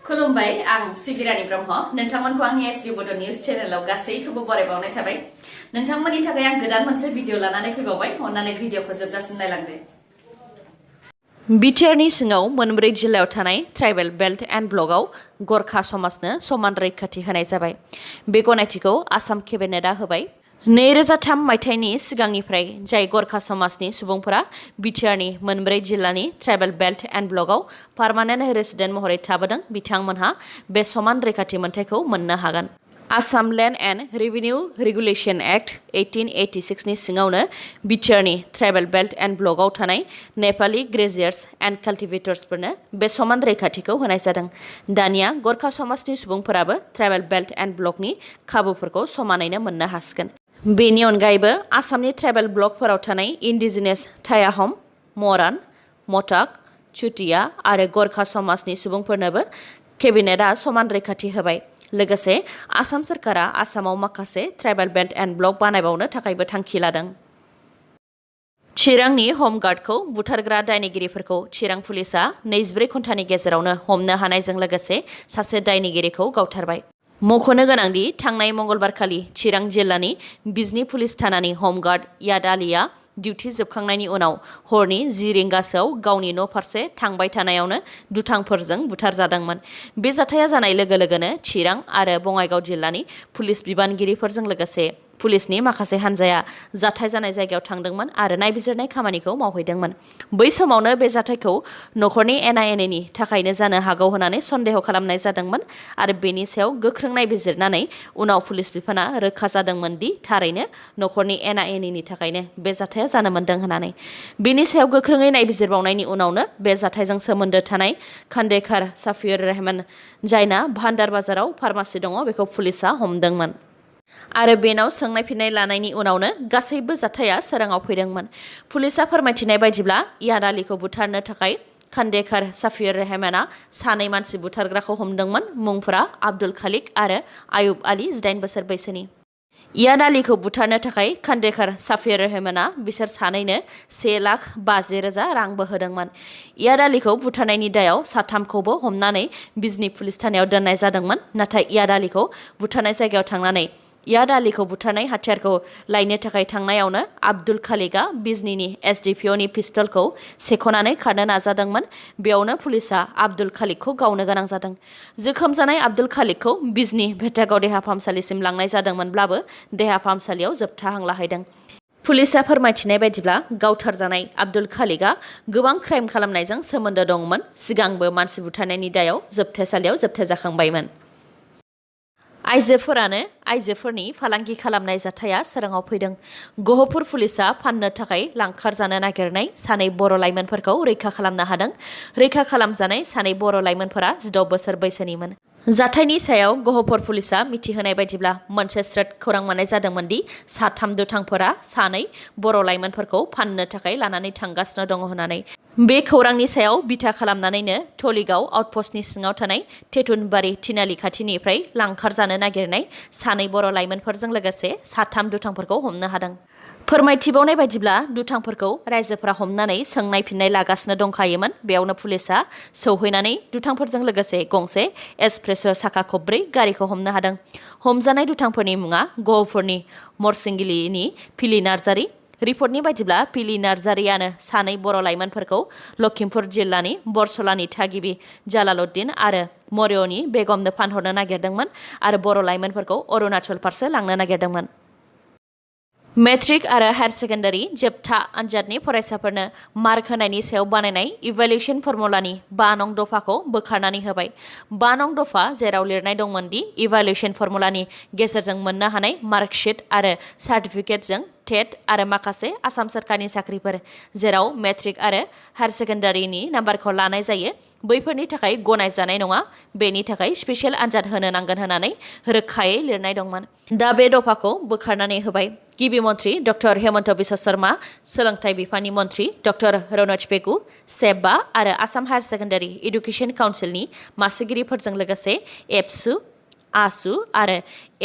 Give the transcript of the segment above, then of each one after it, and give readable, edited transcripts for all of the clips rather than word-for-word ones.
खुलुमबाय आं सिबिरानि ब्रह्म नोंथांमोनखौ आंनि एसबि बड' निउज चेनेलाव गासैखौबो बरायबावनाय थाबाय। नोंथांमोननि थाखाय आं गोदान मोनसे भिडिअ लानानै फैबावबाय। अन्नानै भिडिअखौ जोबजासिम नायलांदो। बिटिआरनि सिङाव मोनब्रै जिल्लायाव थानाय ट्राइबेल बेल्ट एन्ड ब्लकआव गरखा समाजनो समान रैखाथि होनाय जाबाय। बे गनायथिखौ आसाम केबिनेटआ होबाय। 2003 मायथाइनि सिगांनिफ्राय जाय गरखा समाजनि सुबुंफोरा बिटिआरनि मोनब्रै जिल्लानि ट्राइबेल बेल्ट एन्ड ब्लकआव पार्मानेन्ट रेसिडेन्ट महरै थाबोदों बिथांमोनहा बे समान रैखाथि मोनथायखौ मोननो हागोन। Assam land and revenue regulation act 1886 नि सिङावनो बिटिआरनि ट्राइबेल बेल्ट एन्ड ब्लकआव थानाय नेपाली ग्रेजियार्स एन्ड काल्टिभेटर्सफोरनो बे समान रैखाथिखौ होनाय जादों। दानिया गरखा समाजनि सुबुंफोराबो ट्राइबेल बेल्ट एन्ड ब्लकनि खाबुफोरखौ समानैनो मोननो हासिगोन। बेनि अनगायैबो आसामनि ट्राइबेल ब्लकफोराव थानाय इन्डिजिनियास थायाहम, मरान, मटाक, चुटिया आरो गरखा समाजनि सुबुंफोरनोबो केबिनेटआ समान रैखाथि होबाय। लोगोसे आसाम सोरखारा आसामाव माखासे ट्राइबेल बेल्ट एन्ड ब्लक बानायबावनो थाखायबो थांखि लादों। चिरांनि हमगार्डखौ बुथारग्रा दायनिगिरिफोरखौ चिरां पुलिसआ 24 घन्टानि गेजेरावनो हमनो हानायजों लोगोसे सासे दायनिगिरिखौ गावथारबाय। मख'नो गोनांदि थांनाय मंगलबारखालि चिरां जिल्लानि बिजनी पुलिस थानानि हमगार्ड याद आलीआ डिउटि जोबखांनायनि उनाव हरनि 10 रिंगासोआव गावनि न' फारसे थांबाय थानायावनो दुथांफोरजों बुथारजादोंमोन। बे जाथाया जानाय लोगो लोगोनो चिरां आरो बङाइगाव जिल्लानि पुलिस बिबानगिरिफोरजों लोगोसे पुलिसनि माखासे हान्जाया जाथाय जानाय जायगायाव थांदोंमोन आरो नायबिजिरनाय खामानिखौ मावहैदोंमोन। बै समावनो बे जाथायखौ नखरनि एना-एनिनि थाखायनो जानो हागौ होननानै सन्देह खालामनाय जादोंमोन आरो बेनि सायाव गोख्रों नायबिजिरनानै उनाव पुलिस बिफाना रोखा जादोंमोन दि थारैनो नखरनि एना-एनिनि थाखायनो बे जाथाया जानो मोन्दों होननानै। बेनि सायाव गोख्रोङै नायबिजिरबावनायनि उनावनो बे जाथायजों सोमोन्दो थानाय खान्डेकार साफिउर रहमान जायना भान्डार बाजाराव फार्मासि दङ बेखौ पुलिसआ हमदोंमोन। आरो बेनाव सोंनाय फिन्नाय लानायनि उनावनो गासैबो जाथाया सोराङाव फैदोंमोन। पुलिसआ फोरमायथिनाय बायदिब्ला याद आलीखौ बुथारनो थाखाय खान्डेकार साफिउर रहमाना सानै मानसि बुथारग्राखौ हमदोंमोन। मुंफोरा आब्दुल खालिक आरो आयुब आली 18 बोसोर बैसोनि। याद आलीखौ बुथारनो थाखाय खान्डेकार साफिउर रहमाना बिसोर सानैनो 1,50,000 रांबो होदोंमोन। याद आलीखौ बुथारनायनि दायाव साथामखौबो हमनानै बिजनी पुलिस थानायाव दोननाय जादोंमोन। नाथाय याद आलीखौ बुथारनाय जायगायाव थांनानै याद आलीखौ बुथारनाय हाथियारखौ लायनो थाखाय थांनायावनो आब्दुल खालिकआ बिजनीनि एसडिपिअनि पिस्तलखौ सेख'नानै खारनो नाजादोंमोन। बेयावनो पुलिसआ आब्दुल खालिकखौ गावनो गोनां जादों। जोखोम जानाय आब्दुल खालिकखौ बिजनी भेट्टागाव देहा फाहामसालिसिम लांनाय जादोंमोनब्लाबो देहा फाहामसालियाव जोबथा हां लाहैदों। पुलिसआ फोरमायथिनाय बायदिब्ला गावथारजानाय आब्दुल खालिकआ गोबां क्राइम खालामनायजों सोमोन्दो दंमोन। सिगांबो मानसि बुथारनायनि दायाव जोबथेसालियाव जोबथेजाखांबायमोन। आइजोफोरनि फालांगि खालामनाय जाथाया सोराङाव फैदों। गहपुर पुलिसआ फाननो थाखाय लांखारजानो नागिरनाय सानै बर' लाइमोनफोरखौ रैखा खालामनो हादों। रैखा खालामजानाय सानै बर' लाइमोनफोरा 16 बोसोर बैसोनिमोन। जाथायनि सायाव गहपुर पुलिसआ मिथिहोनाय बायदिब्ला मोनसे स्रोद खौरां मोननाय जादोंमोन दि साथाम दुथांफोरा सानै बर' लाइमोनफोरखौ फाननो थाखाय लानानै थांगासिनो दङ होननानै। बे खौरांनि सायाव बिथा खालामनानैनो टलिगाव आउटपस्टनि सिङाव थानाय तेतुनबारी तिनालि खाथिनिफ्राय लांखारजानो नागिरनाय सानै बर' लाइमोनफोरजों लोगोसे साथाम दुथांफोरखौ हमनो हादों। फोरमायथिबावनाय बायदिब्ला दुथांफोरखौ रायजोफोरा हमनानै सोंनाय फिन्नाय लागासिनो दंखायोमोन। बेयावनो पुलिसआ सौहैनानै दुथांफोरजों लोगोसे गंसे एसप्रेस' साखा खबब्रै गारिखौ हमनो हादों। हमजानाय दुथांफोरनि मुङा गहपुरनि मरसिंगिलिनि पिलि नार्जारी। रिपर्टनि बायदिब्ला पिलि नार्जारीयानो सानै बर' लाइमोनफोरखौ लखिमपुर जिल्लानि बरसलानि थागिबि जालालुद्दिन आरो मरियनि बेगमनो फानहरनो नागिरदोंमोन आरो बर' लाइमोनफोरखौ अरुणाचल फारसे लांनो नागिरदोंमोन। मेट्रिक आरो हायार सेकेन्डारि जोबथा आनजादनि फरायसाफोरनो मार्क होनायनि सायाव बानायनाय इभ्यालुएसन फर्मुलानि 5 नं दफाखौ बोखारनानै होबाय। 5 नं दफा जेराव लिरनाय दंमोन दि इभ्यालुएसन फर्मुलानि गेजेरजों मोननो हानाय मार्कशीट आरो सार्टिफिकेटजों टेट आरो माखासे आसाम सोरखारनि साख्रिफोर जेराव मेट्रिक आरो हायार सेकेन्डारिनि नाम्बारखौ लानाय जायो बैफोरनि थाखाय गनायजानाय नङा। बेनि थाखाय स्पेसियेल आनजाद होनो नांगोन होननानै रोखायै लिरनाय दंमोन। दा बे दफाखौ बोखारनानै होबाय। गिबि मन्त्रि डक्टर हेमन्त बिश्व शर्मा, सोलोंथाइ बिफाननि मन्त्रि डक्टर रनज पेगु, सेबा आरो आसाम हायार सेकेन्डारि एडुकेसन काउन्सिलनि मासिगिरिफोरजों लोगोसे एबसु, आसु आरो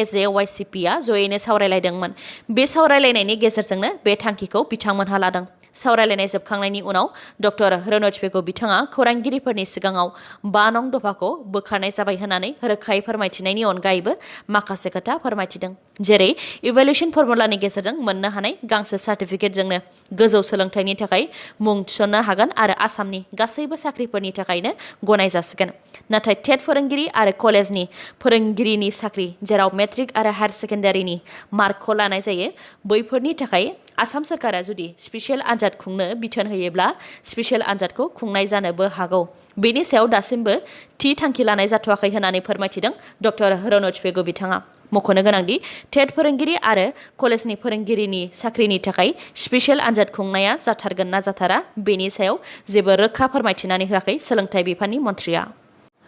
एजेवाइसिपिआ जयैनो सावरायलायदोंमोन। बे सावरायलायनायनि गेजेरजोंनो बे थांखिखौ बिथांमोनहा लादों। सावरायलायनाय जोबखांनायनि उनाव डक्टर रनज पेगु बिथाङा खौरांगिरिफोरनि सिगाङाव 5 नं दफाखौ बोखारनाय जाबाय होननानै रोखायै फोरमायथिनायनि अनगायैबो माखासे खोथा फोरमायथिदों। जेरै इभ्यालुएसन फर्मुलानि गेजेरजों मोननो हानाय गांसे सार्टिफिकेटजोंनो गोजौ सोलोंथाइनि थाखाय मुं थिसननो हागोन आरो आसामनि गासैबो साख्रिफोरनि थाखायनो गनाय जासिगोन। नाथाय टेट फोरोंगिरि आरो कलेजनि फोरोंगिरिनि साख्रि जेराव मेट्रिक आरो हायार सेकेन्डारिनि मार्कखौ लानाय जायो बैफोरनि थाखाय आसाम सरकारा जुदि स्पेसियेल आनजाद खुंनो बिथोन होयोब्ला स्पेसियेल आनजादखौ खुंनाय जानोबो हागौ। बेनि सायाव दासिमबो थि थांखि लानाय जाथ'वाखै होननानै फोरमायथिदों डक्टर रनज पेगु बिथाङा। मख'नो गोनांदि टेट फोरोंगिरि आरो कलेजनि फोरोंगिरिनि साख्रिनि थाखाय स्पेसियेल आनजाद खुंनाया जाथारगोन ना जाथारा बेनि सायाव जेबो रोखा फोरमायथिनानै होआखै सोलोंथाइ बिफाननि मन्थ्रिया।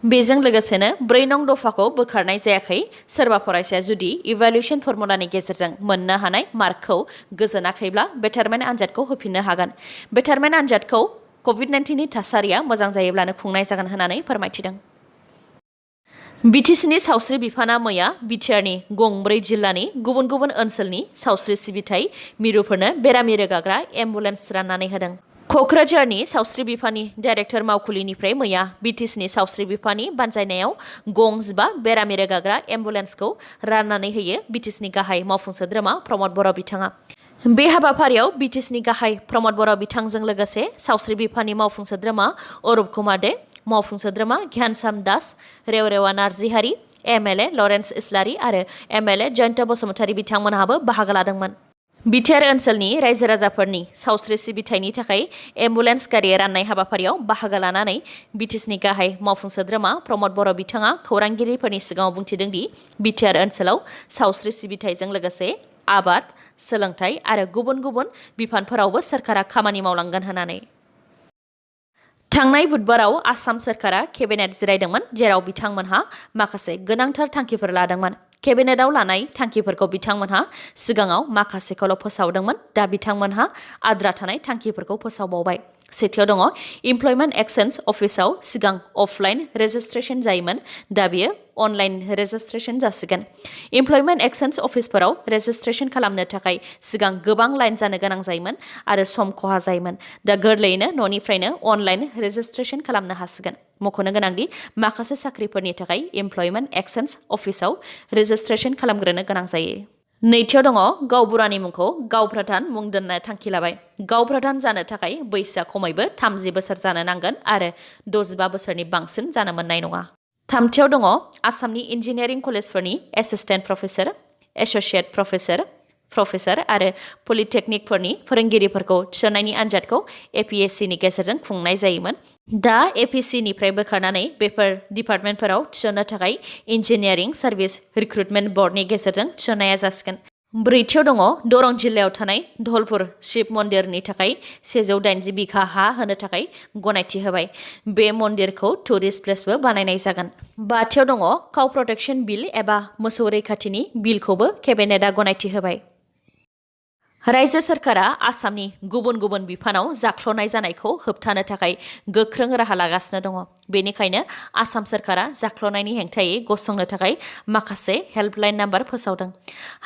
बेजों लोगोसेनो 4 नं दफाखौ बोखारनाय जायाखै। सोरबा फरायसाया जुदि इभ्यालुएसन फर्मुलानि गेजेरजों मोननो हानाय मार्कखौ गोजोनाखैब्ला बेटारमेन्ट आनजादखौ होफिननो हागोन। बेटारमेन्ट आनजादखौ कभिड-19नि थासारिया मोजां जायोब्लानो खुंनाय जागोन होननानै फोरमायथिदों। बिटिसिनि सावस्रि बिफाना मैया बिटिआरनि गंब्रै जिल्लानि गुबुन गुबुन ओनसोलनि सावस्रि सिबिथाय मिरुफोरनो बेरामि रोगाग्रा एम्बुलेन्स राननानै होदों। क'क्राझारनि सावस्रि बिफाननि डाइरेक्टर मावखुलिनिफ्राय मैया बिटिसिनि सावस्रि बिफाननि बानजायनायाव गं 15 बेरामि रोगाग्रा एम्बुलेन्सखौ राननानै होयो बिटिसिनि गाहाय मावफुं सोद्रोमा प्रमद बर' बिथाङा। बे हाबाफारियाव बिटिसिनि गाहाय प्रमद बर' बिथांजों लोगोसे सावस्रि बिफाननि मावफुं सोद्रोमा अरुप कुमार दे, मावफुं सोद्रोमा घ्यानसाम दास, रेवरेवा नार्जिहारि, एमएलए लरेन्स इस्लारि आरो एमएलए जयन्त बसुमतारी बिथांमोनहाबो बाहागो लादोंमोन। बिटिआर ओनसोलनि रायजो राजाफोरनि सावस्रि सिबिथायनि थाखाय एम्बुलेन्स गारि राननाय हाबाफारियाव बाहागो लानानै बिटिसिनि गाहाय मावफुं सोद्रोमा प्रमद बर' बिथाङा खौरांगिरिफोरनि सिगाङाव बुंथिदों दि बिटिआर ओनसोलाव सावस्रि सिबिथायजों लोगोसे आबाद, सोलोंथाय आरो गुबुन गुबुन बिफानफोरावबो सोरखारा खामानि मावलांगोन होननानै। थांनाय बुधबाराव आसाम सोरखारा केबिनेट जिरायदोंमोन जेराव बिथांमोनहा माखासे गोनांथार थांखिफोर लादोंमोन। केबिनेटआव लानाय थांखिफोरखौ बिथांमोनहा सिगाङाव माखासेखौल' फोसावदोंमोन। दा बिथांमोनहा आद्रा थानाय थांखिफोरखौ फोसावबावबाय। सेथियाव दङ इमप्लयमेन्ट एक्सचेन्ज अफिसाव सिगां अफलाइन रेजिस्ट्रेसन जायोमोन, दा बियो अनलाइन रेजिस्ट्रेसन जासिगोन। इमप्लयमेन्ट एक्सचेन्ज अफिसफोराव रेजिस्ट्रेसन खालामनो थाखाय सिगां गोबां लाइन जानो गोनां जायोमोन आरो सम खहा जायोमोन। दा गोरलैयैनो न'निफ्रायनो अनलाइन रेजिस्ट्रेसन खालामनो हासिगोन। मख'नो गोनांदि माखासे साख्रिफोरनि थाखाय इमप्लयमेन्ट एक्सचेन्ज अफिसाव रेजिस्ट्रेसन खालामग्रोनो गोनां जायो। नैथियाव दङ गावबुरानि मुंखौ गावप्रधान मुं दोननो थांखि लाबाय। गावप्रधान जानो थाखाय बैसोआ खमैबो 30 बोसोर जानो नांगोन आरो 65 बोसोरनि बांसिन जानो मोननाय नङा। थामथियाव दङ आसामनि इन्जिनियारिं कलेजफोरनि एसिस्टेन्ट प्रफेसर, एस'सियेट प्रफेसर आरो पलिटेकनिकफोरनि फोरोंगिरिफोरखौ थिसननायनि आनजादखौ एपिएससिनि गेजेरजों खुंनाय जायोमोन। दा एपिएससिनिफ्राय बोखारनानै बेफोर डिपार्टमेन्टफोराव थिसननो थाखाय इन्जिनियारिं सार्भिस रिक्रुटमेन्ट बर्डनि गेजेरजों थिसननाया जासिगोन। ब्रैथियाव दङ दरं जिल्लायाव थानाय धलपुर शिब मन्दिरनि थाखाय 180 बिघा हा होनो थाखाय गनायथि होबाय। बे मन्दिरखौ टुरिस्ट प्लेसबो बानायनाय जागोन। बाथियाव दङ काउ प्रटेक्शन बिल एबा मोसौ रैखाथिनि बिलखौबो केबिनेटआ गनायथि होबाय। रायजो सोरखारा आसामनि गुबुन गुबुन बिफानाव जाख्ल'नाय जानायखौ होबथानो थाखाय गोख्रों राहा लागासिनो दङ। बेनिखायनो आसाम सोरखारा जाख्ल'नायनि हेंथायै गसंनो थाखाय माखासे हेल्पलाइन नाम्बार फोसावदों।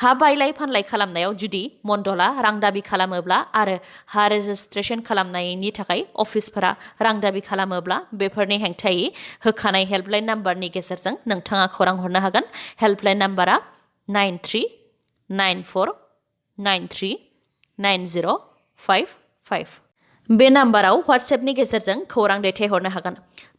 हा बायलाय फानलाय खालामनायाव जुदि मण्डला रां दाबि खालामोब्ला आरो हा रेजिस्ट्रेसन खालामनायनि थाखाय अफिसफोरा रां दाबि खालामोब्ला बेफोरनि हेंथायै होखानाय हेल्पलाइन नाम्बारनि गेजेरजों नोंथाङा खौरां हरनो हागोन। हेल्पलाइन नाम्बारा 9394939055। बे नाम्बाराव व्हाट्सएपनि गेजेरजों खौरां दैथायहरनो हागोन।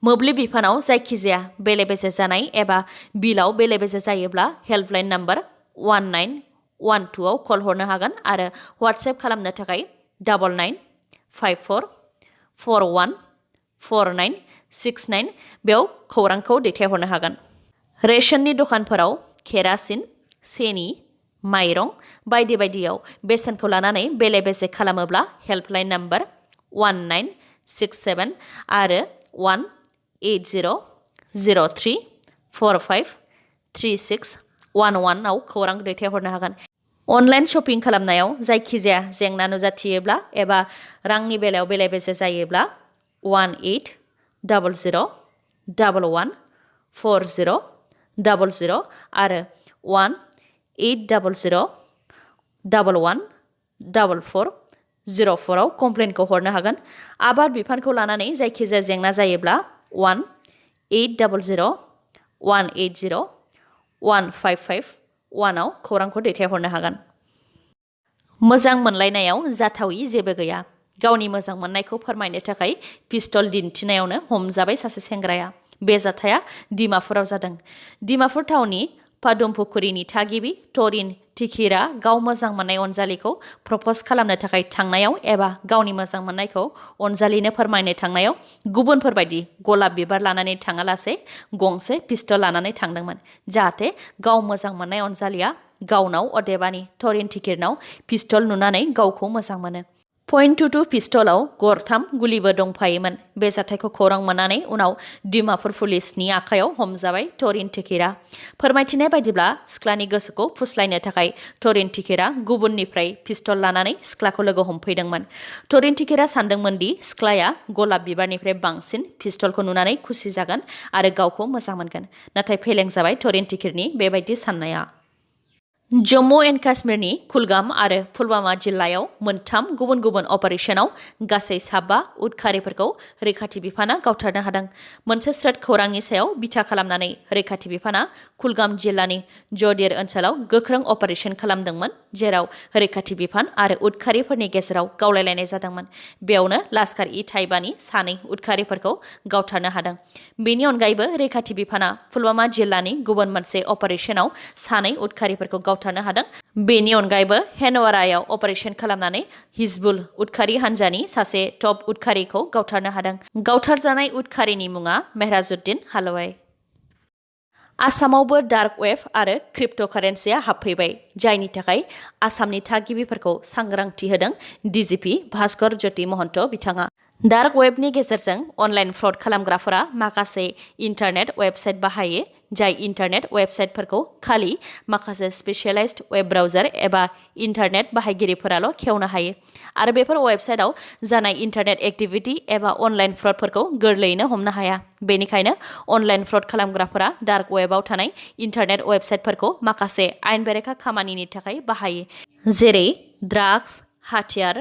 मोब्लिब बिफानाव जायखिजाया बेले-बेजे जानाय एबा बिलाव बेले-बेजे जायोब्ला हेल्पलाइन नाम्बार 1912 आव कल हरनो हागोन आरो व्हाट्सएप खालामनो थाखाय 9954414969 बेयाव खौरांखौ दैथायहरनो हागोन। रेशननि दखानफोराव केरासिन, सेनि, माइरं बायदि बायदियाव बेसेनखौ लानानै बेले-बेजे खालामोब्ला हेल्पलाइन नाम्बार 1967 आरो 18003453611 आव खौरां दैथायहरनो हागोन। अनलाइन शपिं खालामनायाव जायखिजाया जेंना नुजाथियोब्ला एबा रांनि बेलायाव बेले-बेजे जायोब्ला 1800114000 आरो 1800114440 04 आव कमप्लेनखौ हरनो हागोन। आबाद बिफानखौ लानानै जायखिजाया जेंना जायोब्ला 1800-180-155-1 आव खौरांखौ दैथायहरनो हागोन। मोजां मोनलायनायाव जाथावै जेबो गैया। गावनि मोजां मोननायखौ फोरमायनो थाखाय पिस्तल दिन्थिनायावनो हमजाबाय सासे सेंग्राया। बे जाथाया डिमापुराव जादों। डिमापुर टाउननि पादुमपुखुरिनि थागिबि तरिन टिकिरा गाव मोजां मोननाय अनजालिखौ प्रप'ज खालामनो थाखाय थांनायाव एबा गावनि मोजां मोननायखौ अनजालिनो फोरमायनो थांनायाव गुबुनफोरबायदि गलाब बिबार लानानै थाङालासे गंसे पिस्तल लानानै थांदोंमोन, जाहाथे गाव मोजां मोननाय अनजालिया गावनाव अदेबानि तरिन टिकिरनाव पिस्तल नुनानै गावखौ मोजां मोनो। .22 पिस्तलाव गरथाम गुलिबो दंफायोमोन। बे जाथायखौ खौरां मोननानै उनाव डिमापुर पुलिसनि आखायाव हमजाबाय तरिन टिकिरा। फोरमायथिनाय बायदिब्ला सिख्लानि गोसोखौ फुस्लायनो थाखाय तरिन टिकिरा गुबुननिफ्राय पिस्तल लानानै सिख्लाखौ लोगो हमफैदोंमोन। तरिन टिकिरा सानदोंमोन दि सिख्लाया गलाब बिबारनिफ्राय बांसिन पिस्तलखौ नुनानै खुसि जागोन आरो गावखौ मोजां मोनगोन। नाथाय फेलें जाबाय तरिन टिकिरनि बेबायदि साननाया। जम्मु एन्ड काश्मीरनि कुलगाम आरो पुलवामा जिल्लायाव मोनथाम गुबुन गुबुन अपारेशनाव गासै 5 उदखारिफोरखौ रैखाथि बिफाना गावथारनो हादों। मोनसे स्रोत खौरांनि सायाव बिथा खालामनानै रैखाथि बिफाना कुलगाम जिल्लानि ज'दिर ओनसोलाव गोख्रों अपारेशन खालामदोंमोन, जेराव रैखाथि बिफान आरो उदखारिफोरनि गेजेराव गावलायलायनाय जादोंमोन। बेयावनो लाश्कार-इ-ताइबानि 2 उदखारिफोरखौ गावथारनो हादों। बेनि अनगायैबो रैखाथि बिफाना पुलवामा जिल्लानि गुबुन मोनसे अपारेशनाव 2 उदखारिफोरखौ गावथारनो हादों। बेनि अनगायैबो हेनवारायाव अपारेशन खालामनानै हिजबुल उदखारि हान्जानि सासे टप उदखारिखौ गावथारनो हादों। गावथारजानाय उदखारिनि मुङा मेहराजुद्दिन हालवाई। आसामावबो डार्क वेब आरो क्रिप्ट'कारेन्सिया हाबफैबाय, जायनि थाखाय आसामनि थागिबिफोरखौ सांग्रांथि होदों डिजिपि भास्कर ज्योति महन्त बिथाङा। डार्क वेबनि गेजेरजों अनलाइन फ्रड खालामग्राफोरा माखासे इन्टारनेट वेबसाइट बाहायो, जाय इन्टारनेट वेबसाइटफोरखौ खालि माखासे स्पेशियलाइज्ड वेब ब्राउजार एबा इन्टारनेट बाहायगिरिफोराल' खेवनो हायो आरो बेफोर वेबसाइटआव जानाय इन्टारनेट एक्टिभिटि एबा अनलाइन फ्रडफोरखौ गोरलैयैनो हमनो हाया। बेनिखायनो अनलाइन फ्रड खालामग्राफोरा डार्क वेबआव थानाय इन्टारनेट वेबसाइटफोरखौ माखासे आयेन बेरेखा खामानिनि थाखाय बाहायो, जेरै ड्राग्स, हाथियार,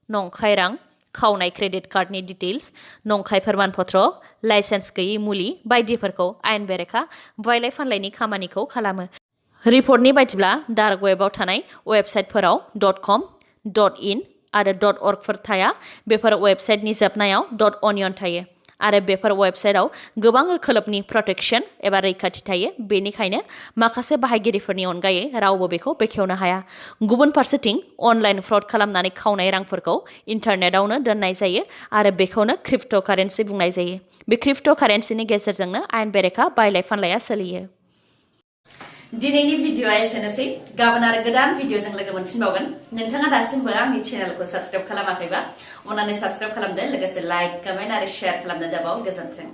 नंखाय रां, खावनाय क्रेडिट कार्डनि डिटेल्स, नंखाय फोरमानपत्र, लाइसेन्स गैयै मुलि बायदिफोरखौ आयेन बेरेखा बायलाय फानलायनि खामानिखौ खालामो। रिपर्टनि बायदिब्ला डार्क वेबआव थानाय वेबसाइटफोराव .com, .in आरो .orgफोर थाया। बेफोर वेबसाइटनि जोबनायाव .onion थायो आरो बेफोर वेबसाइटआव गोबां रोखोमनि प्रटेक्शन एबा रैखाथि थायो। बेनिखायनो माखासे बाहायगिरिफोरनि अनगायै रावबो बेखौ बेखेवनो हाया। गुबुन फारसेथिं अनलाइन फ्रड खालामनानै खावनाय रांफोरखौ इन्टारनेटआवनो दोननाय जायो आरो बेखौनो क्रिप्ट'कारेन्सि बुंनाय जायो। बे क्रिप्ट'कारेन्सिनि गेजेरजोंनो आयेन बेरेखा बायलाय फानलाया सोलियो। दिनैनि भिडिअ'आ एसेनोसै। गाबोन आरो गोदान भिडिअ'जों लोगो मोनफिनबावगोन। नोंथाङा दासिमबो आंनि चेनेलखौ साबस्क्राइब खालामाखैबा अन्नानै साबस्क्राइब खालामदो, लोगोसे लाइक, कमेन्ट आरो शेयार खालामनो दाबाव। गोजोन्थों।